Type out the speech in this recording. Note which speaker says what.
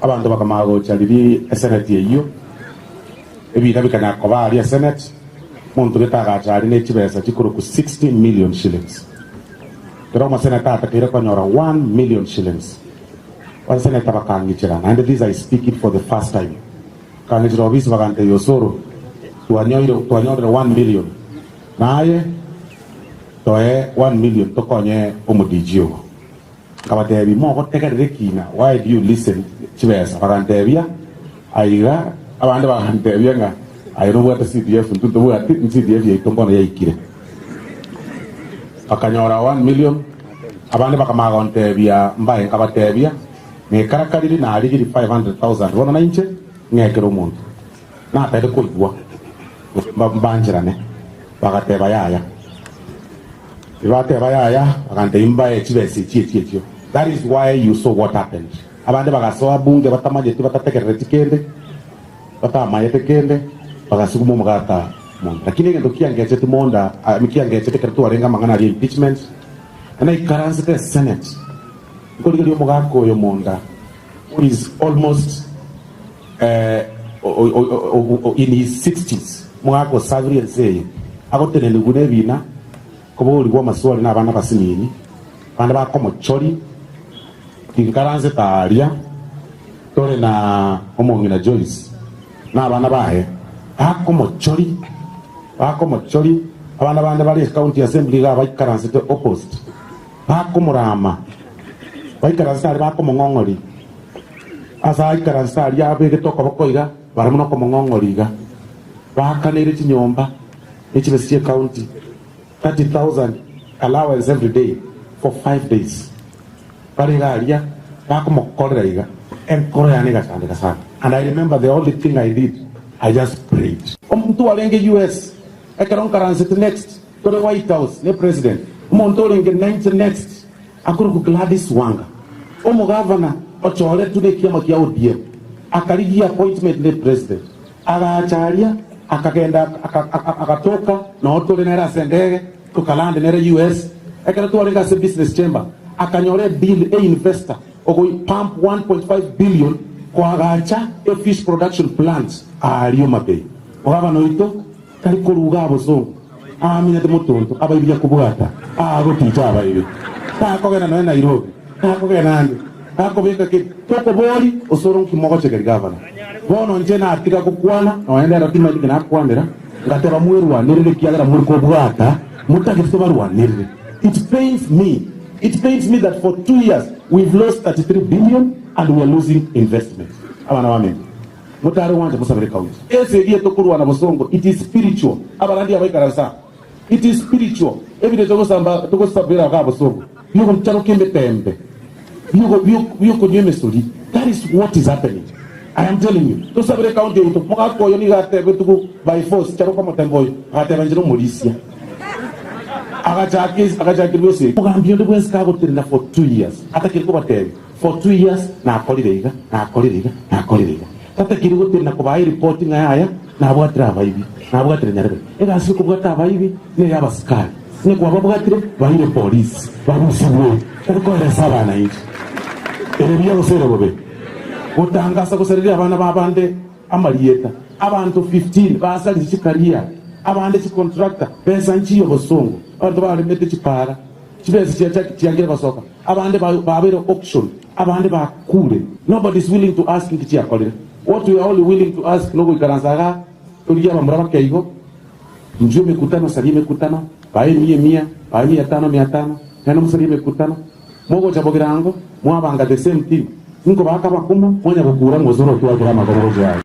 Speaker 1: Abanto bakamanya gocha riria eseneti eyio, ebiina bikanyara koba aria eseneti, omonto gete agacha aria ne chibesa chikorokwa 60 million shillings. Kera omoseneta atakeire konyora 1 million shillings. Abaseneta bakang'ichera, naende this I speak it for the first time. Bakang'ichera obisi bagantebia Osoro, twanyoire twanyorire 1 million, naye toe 1 million tokonye omodiji ogo. Nkabatebia, Mogotegerera ekina, why do you listen chibesa? Bagantebia, Aiga. Abande bagantebia ng'a aye nobwate CDF, intwe ntobwati, CDF yaito mbono yaikire. Bakanyora 1 million, abande bakamanya gontebia mbae, nkabatebia, Nekarakariri narigirie 500,000 bono nainche ng'ekere omonto. Natagete koigwa gose mbancherane, bagateba yaya. Tibateba yaya, bagantebia mbae chibesa echi echi echio. That is why you saw what happened. Abande bagasoa bunge batamanyeti batategerereti kende, batamayete kende, bagasuguma omogaka monda. Lakini egento kiangecheti monda, kiangechete ekero twarenge amang'ana aria impeachment, naikaransete esenate, nkorigereria omogaka oyo monda who is almost in his sixties, omogaka osabirie ense eye, agotenenigwa nebina, koborigwa amaswali nabana abasinini, abande bakomochoria, tinkaransete aaria, tore na omong'ina Joyce na abana baye, bakomochoria, bakomochoria, abana bande bare ecounty assembly iga baikaransete opposite, bakomorama, baikaransete aria bakomong'ong'oria. Ase aikaranse aria abegete okoboko iga, barabwo nokomong'ong'oria iga. Baakaneire chinyomba ne chibesa chi'ecounty 30,000 allowance every day for 5 days. Bare iga aria bakomokorera iga, enkoro yane egachandeka sana. And I remember the only thing I did, I just prayed. Omonto orenge US ekero nkaransete next tore White House ne president, omonto orenge nainche next Akorokwa Gladys Wanga, omogavana ochoretwe nekiama kia ODM, akarigia appointment ne president, agacha aria akagenda agatoka noo tore nere ase endege tokalande nere US. Ekero twarenge ase business chamber akanyora edeal e investor ogoi pump 1.5 billion koagacha e fish production plant aaria Homa-Bay. Ogavana oito Tari koruga abosongo, aaminyete motonto abaibi nyakobwata, aagoticha abaibi. Takogenda nonya Nairobi, takogenda ande, takobeka keri. Tokobori osoro nki mogochegeri gavana. Bono inche natiga gokwana, nonya ndero timanyeti nki nakwanera, ngateba mwerwanerere ekiagera more kobwata, motagete tobarwanerere. It pains me, it pains me that for 2 years we've lost 33 billion and we are losing investment. Abana baminto. Motare gwancha mosabere county. Esegi etokorwana bosongo it is spiritual abarandi abaikaranse aa it is spiritual ebinto togosamba togosabera igaa bosongo biogocharoka emetembe biogo biokonywa emesori that is what is happening I am telling you tosabere county yaito mogaka oyo nigo atebetigwe by force charoka omotembe oyo agateba inche nomorisia agachaka agachakirwa esegi omogambi onde bwensi kagotenena for 2 years atakeri kobatebia For 2 years nakorire iga, nakorire iga, nakorire iga. Tatakiri gotenena kobaa eripoti ng'a yaya nabwatire abaibi, nabwatire nyarebe. Egasi yokobwata abaibi neya abasikari. Onye kwababwatire, baire polisi, barusigwe. Tari koeresa abananchi. Ere buya gose ere bobe? Gotangasa gosareria abana b'abande amarieta. Abanto 15 basaririe chikaria, abande chicontractor, besa nchiyo bosongo. Abanto baremete chipara. Chibesa chiacha chiangire gosoka, abande babeire auction, abande bakure. Nobody is willing to ask nki chiakorire. What we are only willing to ask nogoikaransa igaa torigie abamura bake igo, inchuo emekutano, saria emekutano, bae emia emia, bae mia tano mia tano, naende mosarie emekutano. Mogocha bogirango, mwabanga the same thing, nkobaaka abakumu, mwanya gokura ng'a osoro otwakire amagoro gochia aye.